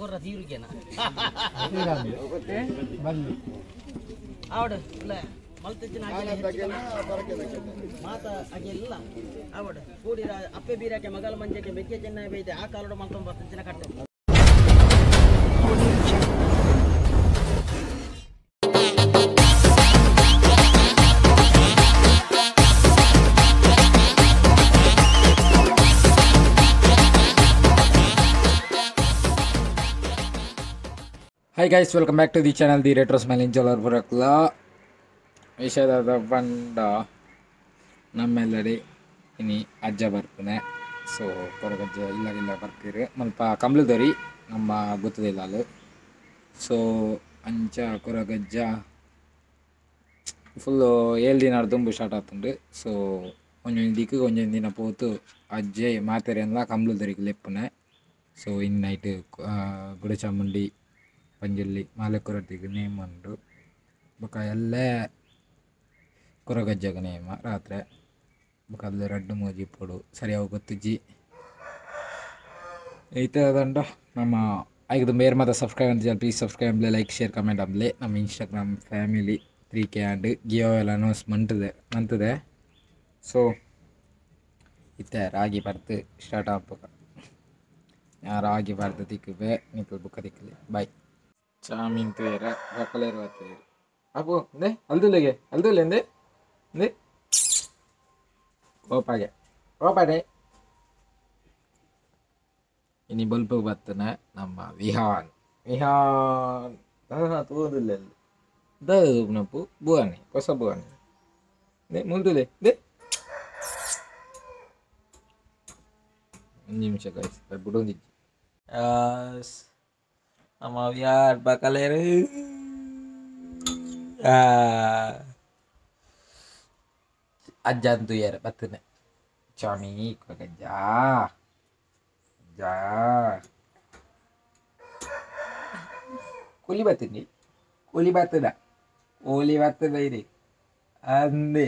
ಕೊರ್ರ ತೀರುಗೆನ ಆವಡು ಇಲ್ಲ ಮಲ್ತಿನ ಮಾತ ಅಗೆಲ್ಲ ಆವಡು ಕೂಡಿರ ಅಪ್ಪೆ ಬೀರಕ್ಕೆ ಮಗಲ ಮಂಜಕ್ಕೆ ಮೆಕ್ಕೆ ಚೆನ್ನ ಬೈದೆ ಆ ಕಾಲೋಡ ಮಲ್ತೊಂಬತ್ತು ಕಟ್ಟು. Hi guys, welcome back to the channel, the Retro Smiling Jolar Burakla. ವಿಷಯದ ಬಂಡ ನಮ್ಮೆಲ್ಲಡೆ ಇನಿ ಅಜ್ಜ ಬರ್ತಾನೆ. ಸೊ ಕೊರಗಜ್ಜ ಇಲ್ಲ ಇಲ್ಲ ಬರ್ತೀರಿ ಮಲ್ಪ ಕಂಬ್ಲದರಿ ನಮ್ಮ ಗೊತ್ತದಿಲ್ಲ ಅಲ್ಲಿ. ಸೊ ಅಂಚ ಕೊರಗಜ್ಜ ಫುಲ್ಲು 7 ದಿನ ದುಂಬು ಸ್ಟಾರ್ಟ್ ಆಗ್ತುಂಡು. ಸೊ ಒಂಜೊಂದು ದಿಕ್ಕಿಗೆ ಒಂಜೊಂದು ದಿನ ಪೋತು ಅಜ್ಜೆ ಮಾತೆರೆಲ್ಲ ಕಂಬ್ಲದರಿಗೆ ಲೆಪ್ಪುನೆ. ಸೊ ಇನ್ನು ನೈಟ್ ಗುಡಚಾಮುಂಡಿ ಪಂಜುರ್ಲಿ ಮಾಲೆಕೊರಟಿಗೆ ನೇಮ್ ಉಂಡು. ಬೊಕ ಎಲ್ಲೇ ಕೊರಗಜ್ಜಗ ನೇಮ ರಾತ್ರಿ ಬೊಕ ಅಲ್ಲಿ ರಡ್ಡು ಮೋಜಿ ಪೋಡು ಸರಿಯಾಗಿ ಗೊತ್ತುಜ್ಜಿ ಐತದಂಡ. ನಮ್ಮ ಐದು ಮೇರ್ ಮಾತ ಸಬ್ಸ್ಕ್ರೈಬ್ ಅಂತ ಪ್ಲೀಸ್ ಸಬ್ಸ್ಕ್ರೈಬ್ ಅಂಬ್ಲೆ, ಲೈಕ್ ಶೇರ್ ಕಮೆಂಟ್ ಅಂಬ್ಲೆ. ನಮ್ಮ Instagram family 3K and Jio ಎಲ್ಲ ಅನೌನ್ಸ್ ಮಂತದೆ. ಸೊ ಇತ್ತೆ ರಾಗಿ ಬರ್ತು ಸ್ಟಾರ್ಟ್ ಆಗ್ಬೇಕ. ರಾಗಿ ಬರ್ದು ತಿಕ್ಕುವೆ ನಿಕ್ಕಲು ಬುಕ್ಕ ತಿಕ್ಕಲಿ ಬಾಯ್. ಚಾಮೀನ್ ತೇರ ಬಕ್ಕಲೇರು ತೇರು ಅಪ್ಪು ಅಂದೆ ಅಲ್ದುಲೆಗೆ ಅಲ್ದುಲೆ ಅಂದೆ ಅಂದೆ ಕೋಪಾಗೆ ಕೋಪಾಡೆ. ಇನಿ ಬಲ್ಪು ಬತ್ತನ ನಮ್ಮ ವಿಹಾನ್ ವಿಹಾನ್ ತೂದಿಲ್ಲ ದೂಪ್ನಪ್ಪು ಬುವಾನಿ ಹೊಸ ಬುವಾನಿ ದೆ ಮುಲ್ದುಲೆ ದೆ. ಒಂದು ನಿಮಿಷ ಗಾಯ್ಸ್ ಬಿಡೋದಿಜ್ಜಿ. ನಮ್ಮ ವಿಹಾನ್ ಬಕಲೇರು ಅಜ್ಜ ಅಂತೂ ಯಾರ ಬತ್ತನೆ ಚಾಮಿ ಕೊರಗಜ್ಜ ಅಜ್ಜ ಕೂಲಿ ಬತ್ತೀನಿ ಕೂಲಿ ಬರ್ತದ ಕೂಲಿ ಬರ್ತದ ಇರಿ ಅಂದೆ.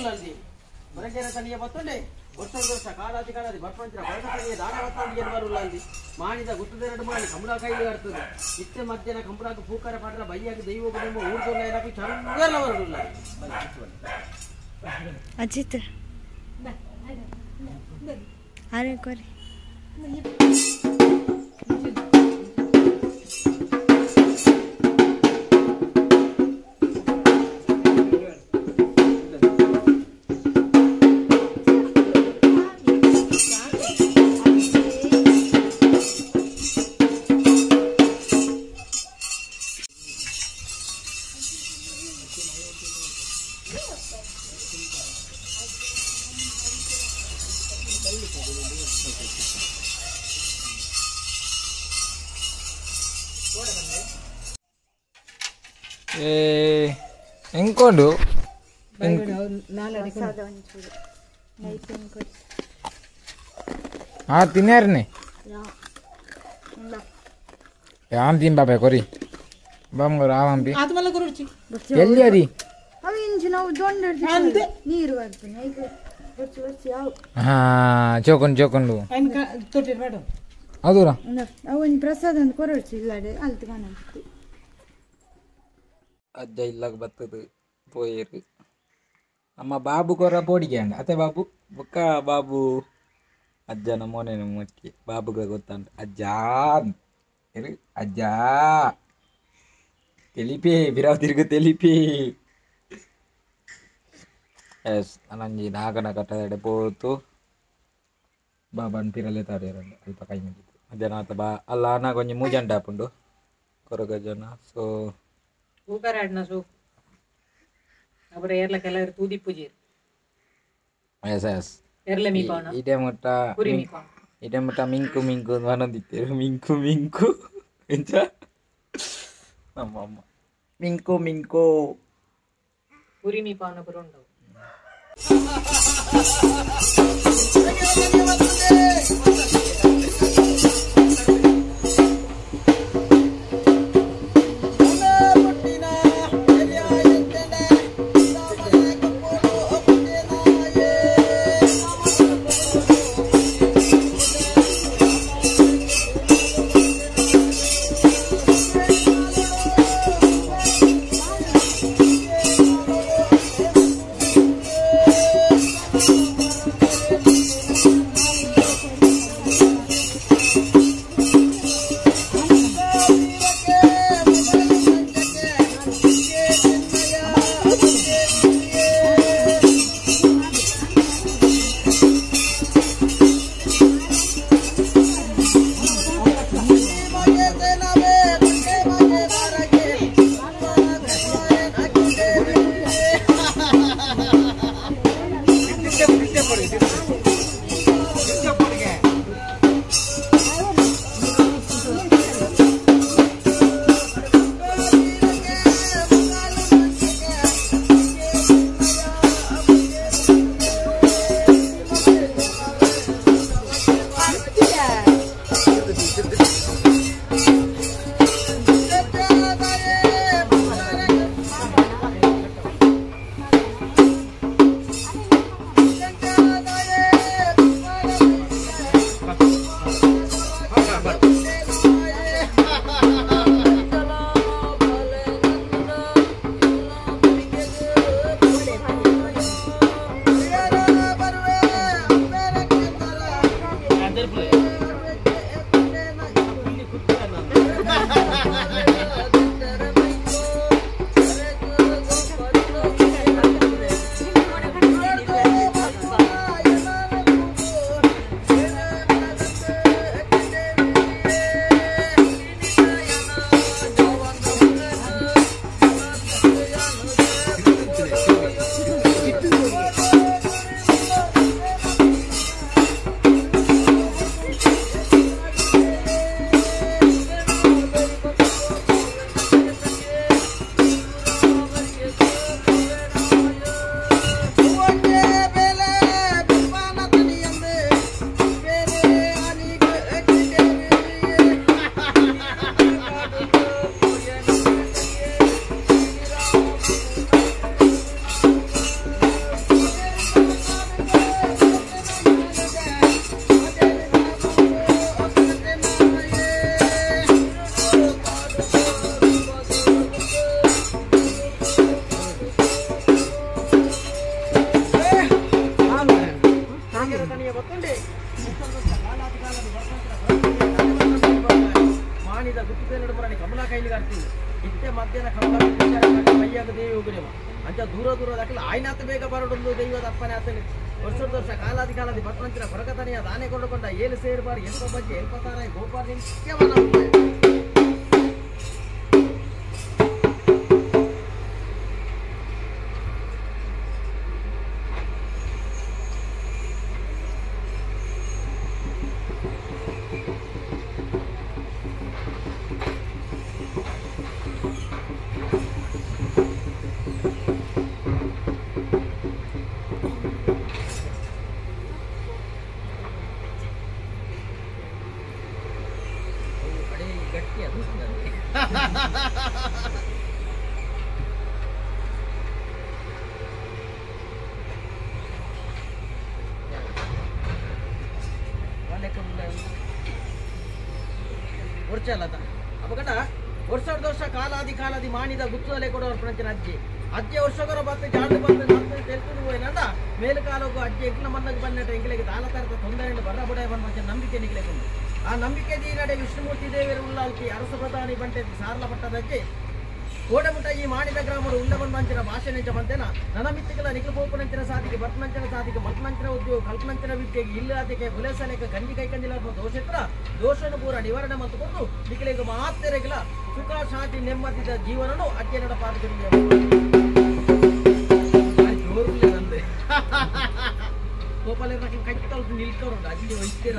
ಉಳ್ಳಂದಿ ಹೊರಗೇರ ತನಿಯ ಬತ್ತುಂಡೆ ವರ್ಷ ವರ್ಷ ಕಾಲಾದಿ ಕಾಲಾದಿ ಬರ್ಪಂಚಿನ ಬರಕ ತನಿಯ ದಾನ ಬತ್ತಂಡಿ ಎನ್ನುವರು ಉಳ್ಳಂದಿ ಮಾಣಿದ ಗುತ್ತದೆರಡು ಮಾಣಿ ಕಂಬಳ ಕೈಲಿ ಆಡ್ತದೆ ಇತ್ತೆ ಮಧ್ಯಾಹ್ನ ಕಂಬಳಾಗ ಪೂಕಾರ ಪಾಡ್ರ ಬೈಯಾಗ ದೈವ ನಿಮ್ಮ ಊರ್ದೊಲ್ಲ ಏನಕ್ಕೆ ಚಂದಲ್ಲ ಅಜಿತ್ ಅರೆ ಕೊರಿ ಎಂಕೊಂಡು ಹಾ ತಿನ್ಯಾರನೆ ಯಾನ್ ತಿನ್ ಬಾಬೆ ಕೊರಿ ಬಾಂಗೋರು ಆವಂಪಿ ಎಲ್ಲಿ ಅದಿ ಹಾ ಚೋಕೊಂಡು ಚೋಕೊಂಡು ಹೌದಾ ಪ್ರಸಾದ ಕೊರೊಡ್ಚಿ ಇಲ್ಲಾಡೆ ಅಲ್ತು ಕಾಣ ಅಜ್ಜ ಇಲ್ಲಾಗ ಬತ್ತದು ಪೋಯೇರು ಅಮ್ಮ ಬಾಬು ಕೊರ ಪೋಡಿಗೆ ಅಂಡ ಅತ್ತೆ ಬಾಬು ಬೊಕ್ಕ ಬಾಬು ಅಜ್ಜನ ಮೋನೆ ಮುಟ್ಟಿ ಬಾಬುಗ ಗೊತ್ತಂಡ ಅಜ್ಜ ಇರು ಅಜ್ಜ ತೆಲಿಪಿ ಬಿರಾವ್ ತಿರುಗು ತೆಲಿಪಿ ಎಸ್ ನಂಜಿ ನಾಗನ ಕಟ್ಟದಡೆ ಪೋತು ಬಾಬನ್ ಪಿರಲೆ ತಾಡೇರಂಡ ಅಲ್ಪ ಕೈ ಮುಗಿತು ಮಧ್ಯಾಹ್ನ ಆತ ಬಾ ಅಲ್ಲ ಅನ್ನ ಕೊಂಚ ಮೂಜಂಟ ಆಪುಂಡು ಕೊರಗಜನ ಸೊ ಪೂಕರಾಡ್ನ ಸೋಕು ಅವರ ಏರ್ಲ ಕೆಲವರು ತೂದಿ ಪೂಜೆರು ಎಸ್ ಎಸ್ ಎರ್ಲೆ ಮೀಪಾವನ ಇದೇ ಮುಟ್ಟ ಕುರಿ ಮೀಪಾವನ ಇದೇ ಮುಟ್ಟ ಮಿಂಕು ಮಿಂಕು ಅನ್ನೊಂದಿತ್ತೇರು ಮಿಂಕು ಮಿಂಕು ಎಂಚ ನಮ್ಮ ಅಮ್ಮ ಮಿಂಕು ಮಿಂಕು ಕುರಿ ಮೀಪಾವನ ಪುರ ಉಂಡವು Thank you. ಮಧ್ಯಾಹ್ನ ಕಂಬಳ ಮೈಯಾಗ ದೇವಿ ಉಗುರೇವ ಅಂಚ ದೂರ ದೂರ ದಾಖಲೆ ಆಯ್ನಾತ ಬೇಗ ಬರಡೊಂದು ದೈವದ ಅಪ್ಪನೆ ಆತನೆ ವರ್ಷದ ವರ್ಷ ಕಾಲಾದಿ ಕಾಲಾದಿ ಭಟ್ರಂಚಿನ ಕೊರಕತನೆಯ ದಾನೆ ಕೊಂಡುಕೊಂಡ ಏಳು ಸೇರುಬಾರು ಎಲ್ಪ ಬಜ್ಜೆ ಎಲ್ಪತಾರಾಯ ಗೋಪಾಲ ನಿತ್ಯವನ ವರ್ಷ ಕಾಲಾದಿ ಕಾಲಾದಿ ಮಾಣಿದ ಗುತ್ತಲೆ ಕೊಡೋರ್ ಪ್ರಂಚನ ಅಜ್ಜಿ ಅಜ್ಜಿ ವರ್ಷಗರ ಬತ್ತ ಜಾಡು ಬಂದು ನಲ್ತು ತೆಲ್ತುದು ಹೋಯ್ನಂದ ಮೇಲುಕಾಲಕ್ಕೂ ಅಜ್ಜಿ ಎಂಕ್ಲ ಮನ್ನಗೆ ಬನ್ನಟ ಎಂಕ್ಲೆಗೆ ದಾಲ ತರದ ತೊಂದರೆ ಬರ್ರ ಬುಡ ಬಂದ ನಂಬಿಕೆ ನಿಕ್ಲೆಗೊಂಡು ಆ ನಂಬಿಕೆ ದೀನಡೆ ವಿಷ್ಣುಮೂರ್ತಿ ದೇವರು ಉಲ್ಲಾಲ್ಕಿ ಅರಸ ಪ್ರಧಾನಿ ಬಂಟೆ ಸಾರ್ಲ ಪಟ್ಟದ ಅಜ್ಜಿ ಕೋಡಮುಟ ಈ ಮಾಡಿದ ಗ್ರಾಮರು ಉಳ್ಳವನ್ ಮಂಚಿನ ಭಾಷೆ ನೆಂಚ ಬಂತೇನ ನನ್ನ ಮಿತ್ತಿಗಳ ನಿಖಿಲ ಪೋಪನಂಚಿನ ಸಾಧಿಗೆ ಭಟ್ನಂಚಿನ ಸಾಧಿಗೆ ಮಲ್ಪನಂಚಿನ ಉದ್ಯೋಗ ಕಲ್ಪನಂಚಿನ ವಿದ್ಯೆಗೆ ಇಲ್ಲಾದಿಗೆ ಗುಲೇಸಲೇಕ ಗಂಜಿ ಕೈಕಂಜಿಲ ದೋಷತ್ರ ದೋಷನು ಪೂರ ನಿವಾರಣೆ ಮಂತುಕೊಂಡು ನಿಖಿಲಿಗೆ ಮಾತೆರೆಗಿಲ ಸುಖ ಶಾಂತಿ ನೆಮ್ಮದಿದ ಜೀವನನು ಅಜ್ಜನಡ ಪಾದಕ್ಕೆ ಜೋರುಲೇ ನಂದೆ ಗೋಪಾಲ ಕೈ ನಿಲ್ಕೋರು ಅಜ್ಜಿ ಒಯ್ತೀರ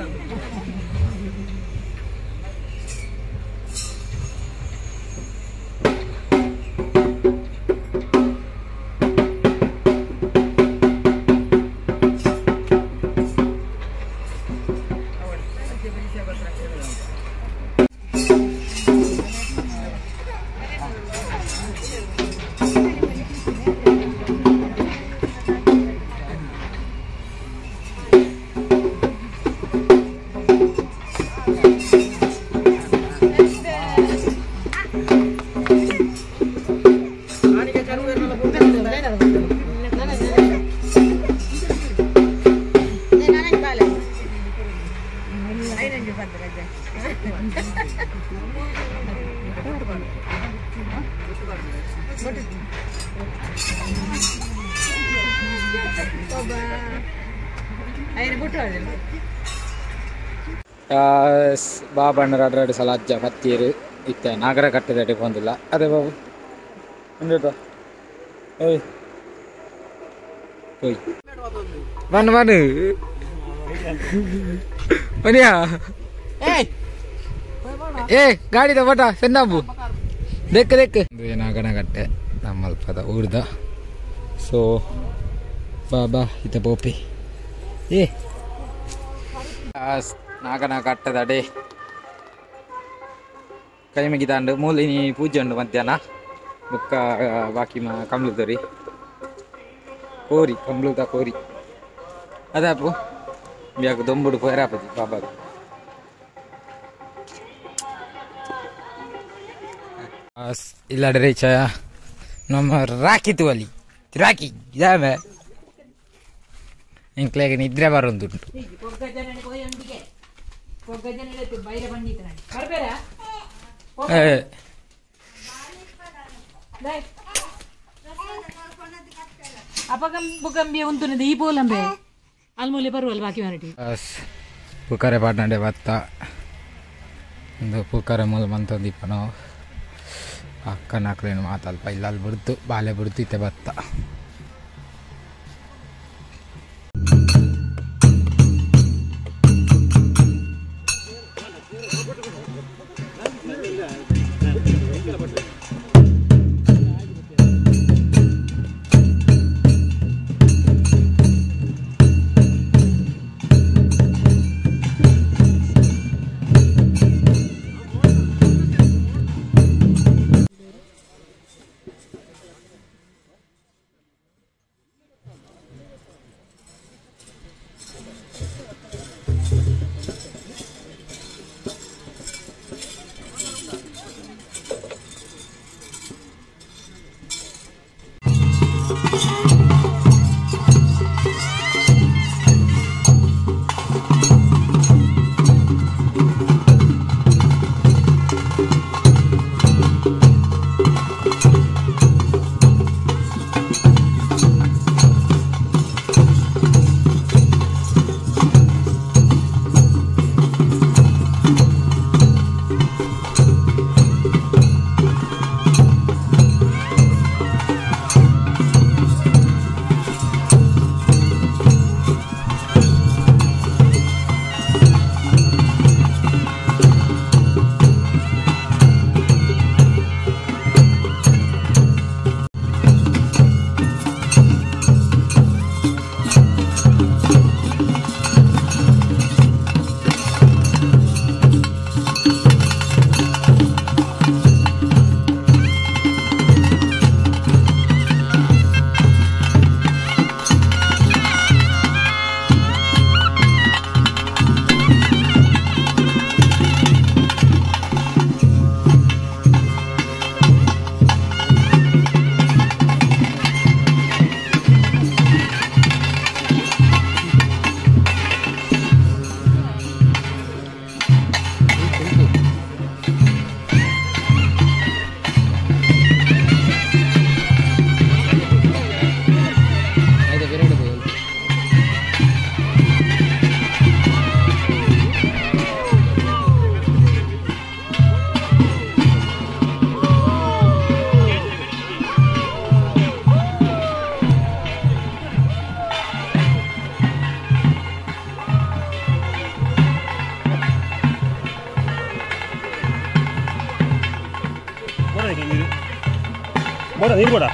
ಬಾಬಣ್ಣ ರಡ್ರಡ್ ಸಲ ಅಜ್ಜ ಪತ್ತೀರು ಇತ್ತೆ ನಾಗರ ಕಟ್ಟೆದಡೆ ಬಂದಿಲ್ಲ ಅದೇ ಬಾಬು ಉಂಟು ಏಯ್ ಹೋಯ್ ಬನ್ ಬನ್ ಬನ್ನಿಯಾ ಏ ಗಾಡಿದ ಬಟ ಸೆನ್ನಾಬು ದೆಕ್ ದೆಕ್ ನಾಗನಕಟ್ಟೆ ನಮ್ಮಲ್ಪದ ಊರ್ದ ಸೊ ಬಾಬಾ ಇತ್ತ ಪೋಪಿ ಏ ನಾಗನಕಟ್ಟೆದಡೆ ಕೈ ಮುಗಿದಾಂಡು ಮೂಲಿನಿ ಪೂಜೆ ಉಂಡು ಮಧ್ಯಾಹ್ನ ಬೊಕ್ಕ ಬಾಕಿ ಕಂಬ್ಲುದರಿ ಕೋರಿ ಕಂಬ್ಲುದ ಕೋರಿ ಅದಾಪು ಬ್ಯಾಗ್ ದೊಂಬುಡು ಪೋಯರಾಪತಿ ಬಾಬಾ ಇಲ್ಲಾಡ್ರೆ ಛಾಯ ನಮ್ಮ ರಾಕಿ ತುವಲಿ ರಾಕಿ ಇದಾವೆ ಎಂಕ್ಲೆಗ್ ನಿದ್ರೆ ಬರೊಂದುಂಟು ಪೂಕರೆ ಪಾಡ್ನಡೆ ಬತ್ತ ಒಂದು ಪೂಕರೆ ಮೂಲ ಮಂತೊಂದಿಪ್ಪ ನಾವು ಅಕ್ಕನ ಮಾತಲ್ಪ ಇಲ್ಲ ಅಲ್ಲಿ ಬಿಡ್ತು ಬಾಲೆ ಬಿಡ್ತು ಇತ್ತೆ ಬತ್ತ ಬೋಡ ನೀರು ಬೋಡ.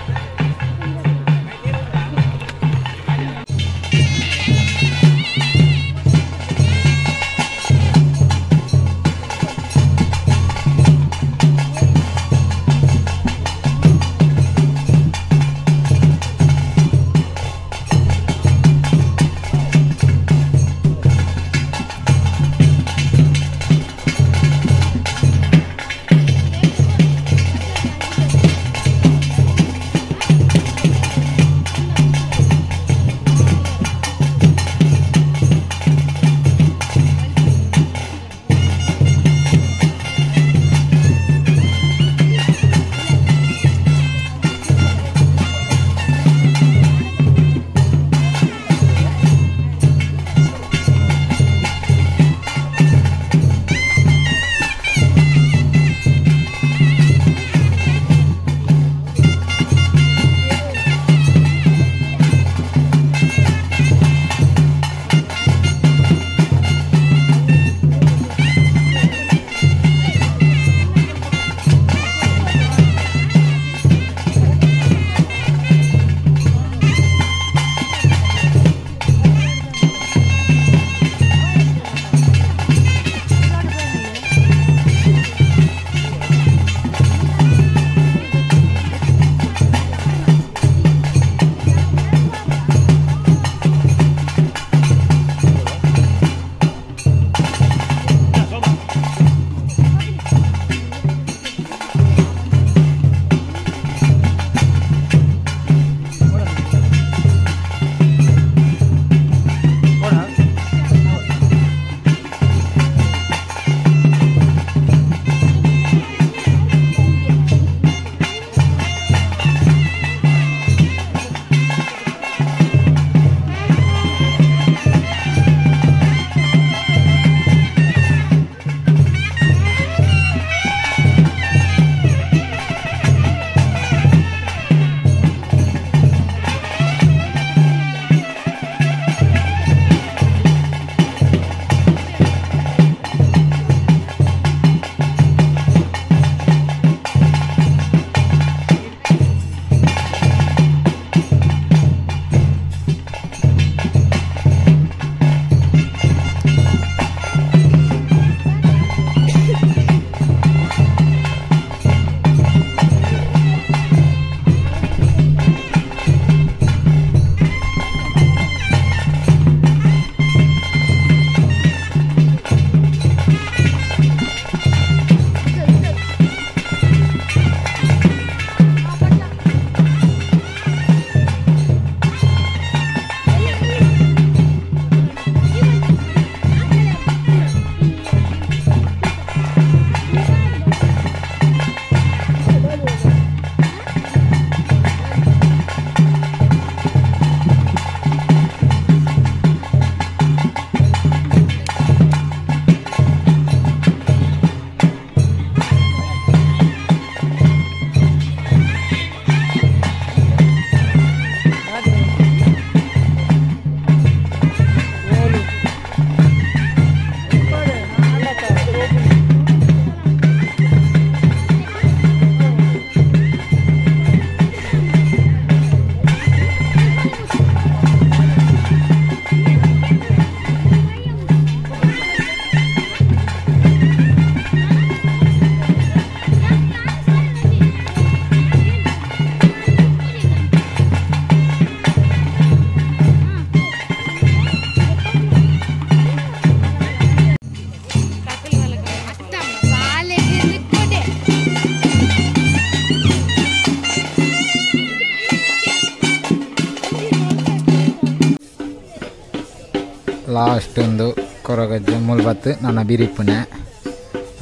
ಲಾಸ್ಟ್ ಒಂದು ಕೊರಗಜ್ಜೆ ಮುಲ್ಬತ್ತು ನನ್ನ ಬಿರಿಪುನೆ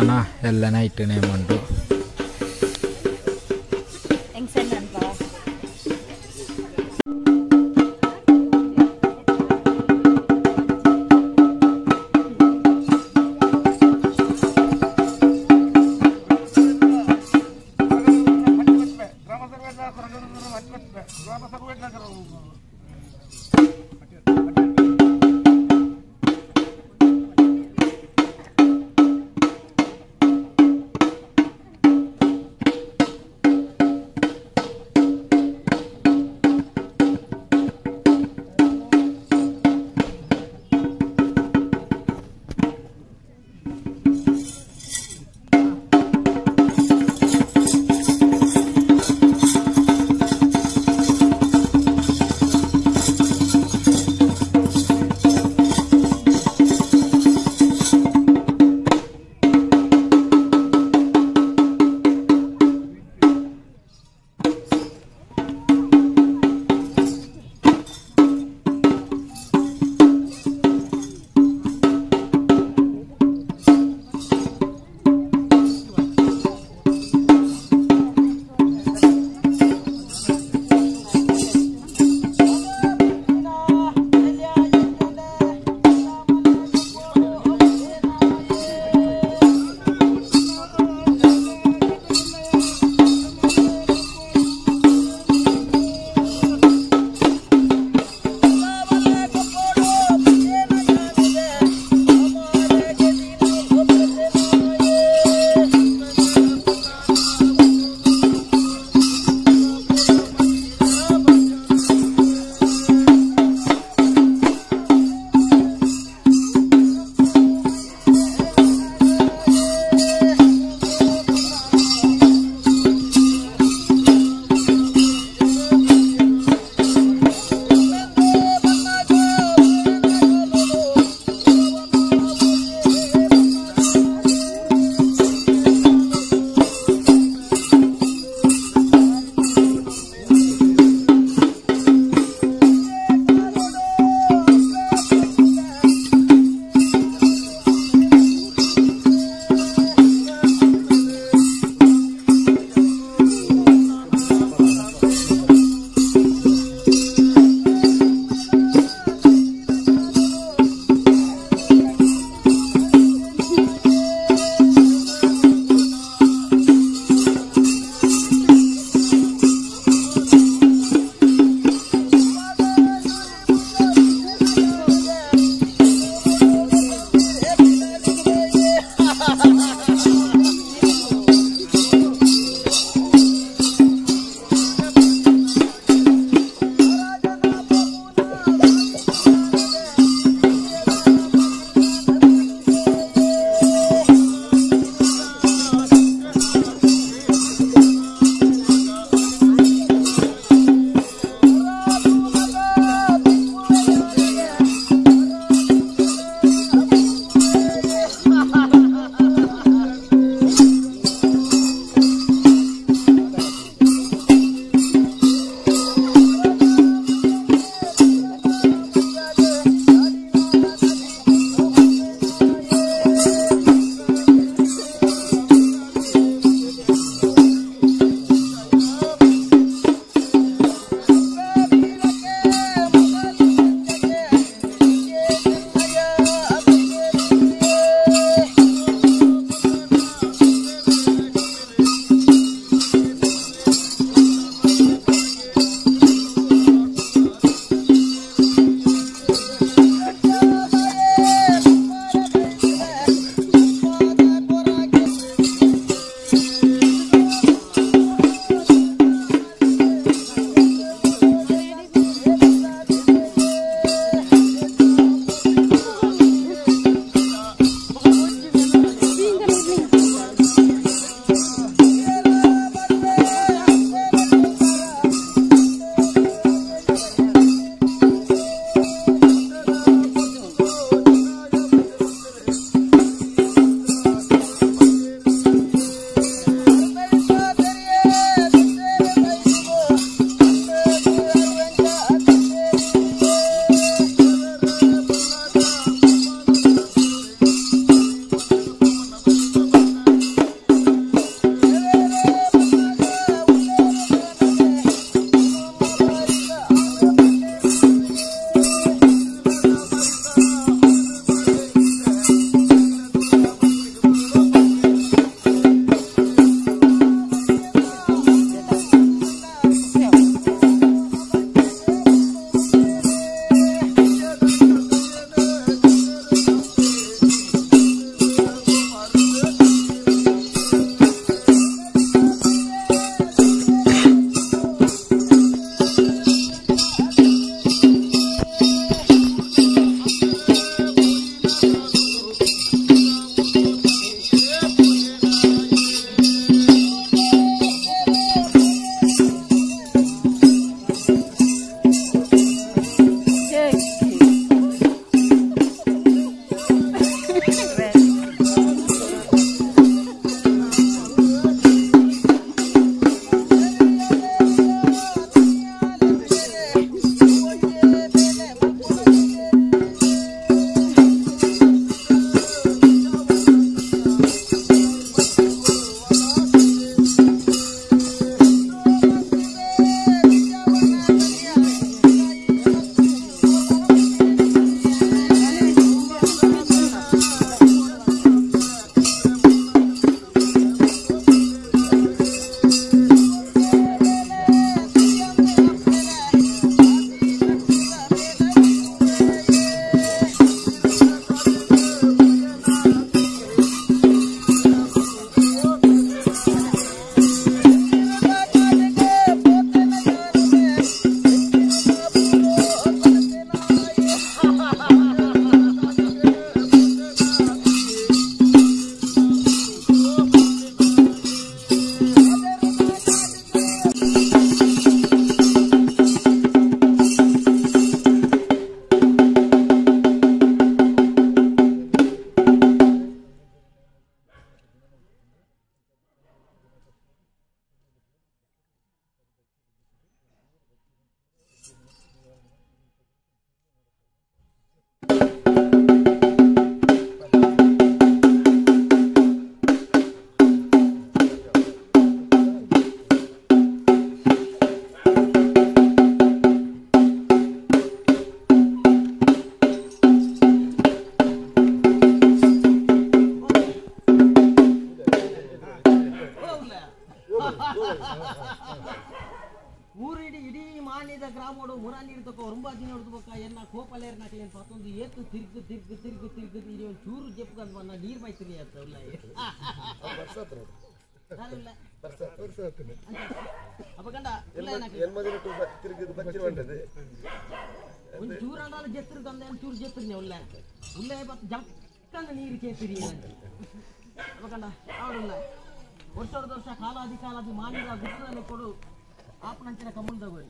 ಅಣ್ಣ ಎಲ್ಲ ನೈಟ್ ನೇಮ್ ಉಂಟು. ಗ್ರಾಮೋಡು ಮುರಾನಿ ತಕ್ಕ ಒಂಬಾ ದಿನ ಹೊಡೆದು ಬೊಕ್ಕ ಎನ್ನ ಕೋಪಲೇರ್ನ ಕ್ಲೇನ್ ಪತ್ತೊಂದು ಏತು ತಿರ್ಗು ತಿರ್ಗು ತಿರ್ಗು ತಿರ್ಗು ಇರಿ ಒಂದು ಚೂರು ಜೆಪ್ಪು ಬಂದ ನೀರು ಮೈತ್ರಿ ಅಂತ ಉಲ್ಲ ಅಪಗಂಡ ಒಂದು ಚೂರು ಅಂದಾಲ ಜೆತ್ತರು ತಂದೆ ಒಂದು ಚೂರು ಜೆತ್ತರ್ನೆ ಉಲ್ಲ ಉಲ್ಲ ಬತ್ತು ಜಕ್ಕಂದ ನೀರು ಚೇತಿರಿ ಅಪಗಂಡ ಅವಡುಲ್ಲ ವರ್ಷದ ವರ್ಷ ಕಾಲಾದಿ ಕಾಲಾದಿ ಮಾನಿದ ಗುತ್ತದಲ್ಲಿ ಕೊಡು ಆಪನಂಚಿನ ಕಮ್ಮುಲ್ದಗೋರಿ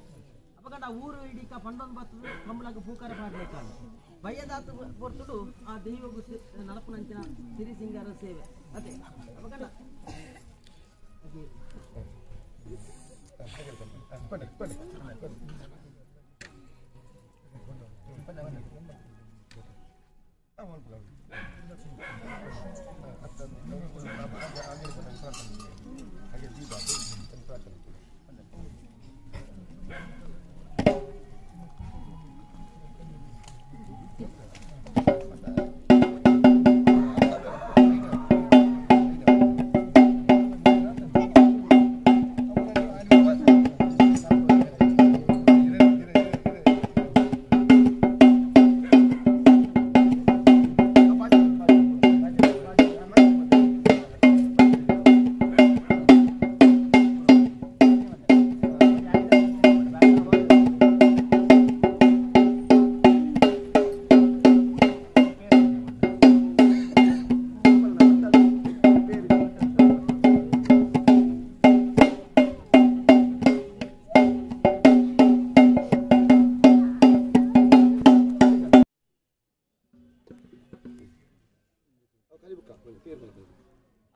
ಅಪಗಂಡ ಊರು ಇಡೀಕ ಪಂಡೊಂದು ಬತ್ತದು ಕಂಬಳಗ ಪೂಕಾರ ಪಾಡ್ಬೇಕಾದ ಬಯ್ಯದಾತು ಪೊರ್ತುಡು ಆ ದೈವಗು ನಡಪನಂಚಿನ ಸಿರಿ ಸಿಂಗಾರ ಸೇವೆ ಅದೇ ಅಪಗಂಡ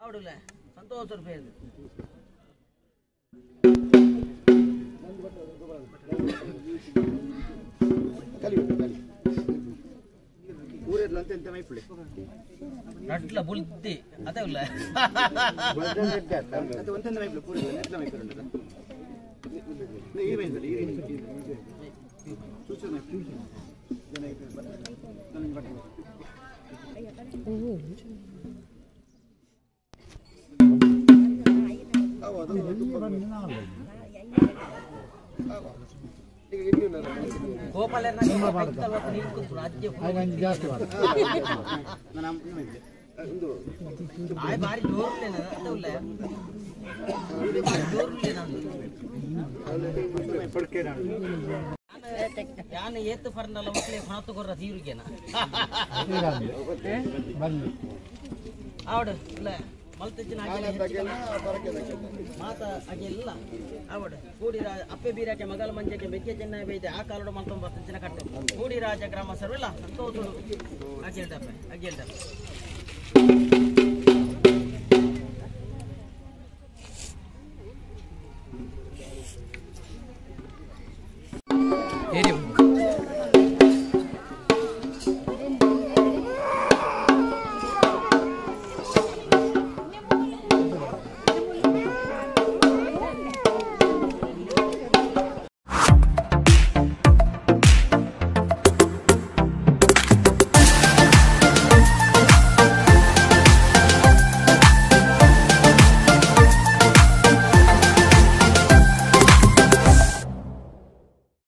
ಅವಡುಲ್ಲ ಸಂತೋಷ ರೂಪಾಯಿ ನಟ್ಲ ಬುಲ್ತಿ ಅದೇ ಉಲ್ಲ ಏತು ಫರ್ನಲ್ಲ ಮಕ್ಕಳಿಗೆ ಹೊಣತು ಕೊರ್ರ ತೀರುಗೆನ ಆವಡು ಇಲ್ಲ ಮಲ್ತಚ್ಚಿನ ಮಾತ ಅಗೆಲ್ಲ ಆವಡು ಕೂಡಿ ಅಪ್ಪೆ ಬೀರಕ್ಕೆ ಮಗಲ ಮಂಜಕ್ಕೆ ಮೆಕ್ಕೆ ಚೆನ್ನ ಬೈದೆ ಆ ಕಾಲಡು ಮಲ್ತೊಂಬತ್ತಂಚಿನ ಕಟ್ಟು ಕೂಡಿ ರಾಜ ಗ್ರಾಮ ಸರ್ವಿಲ್ಲ ಸಂತೋಷಡು ಅಗೆಲ್ದಪ್ಪೆ ಅಗೆಲ್ದಪ್ಪೆ ಏರಿ.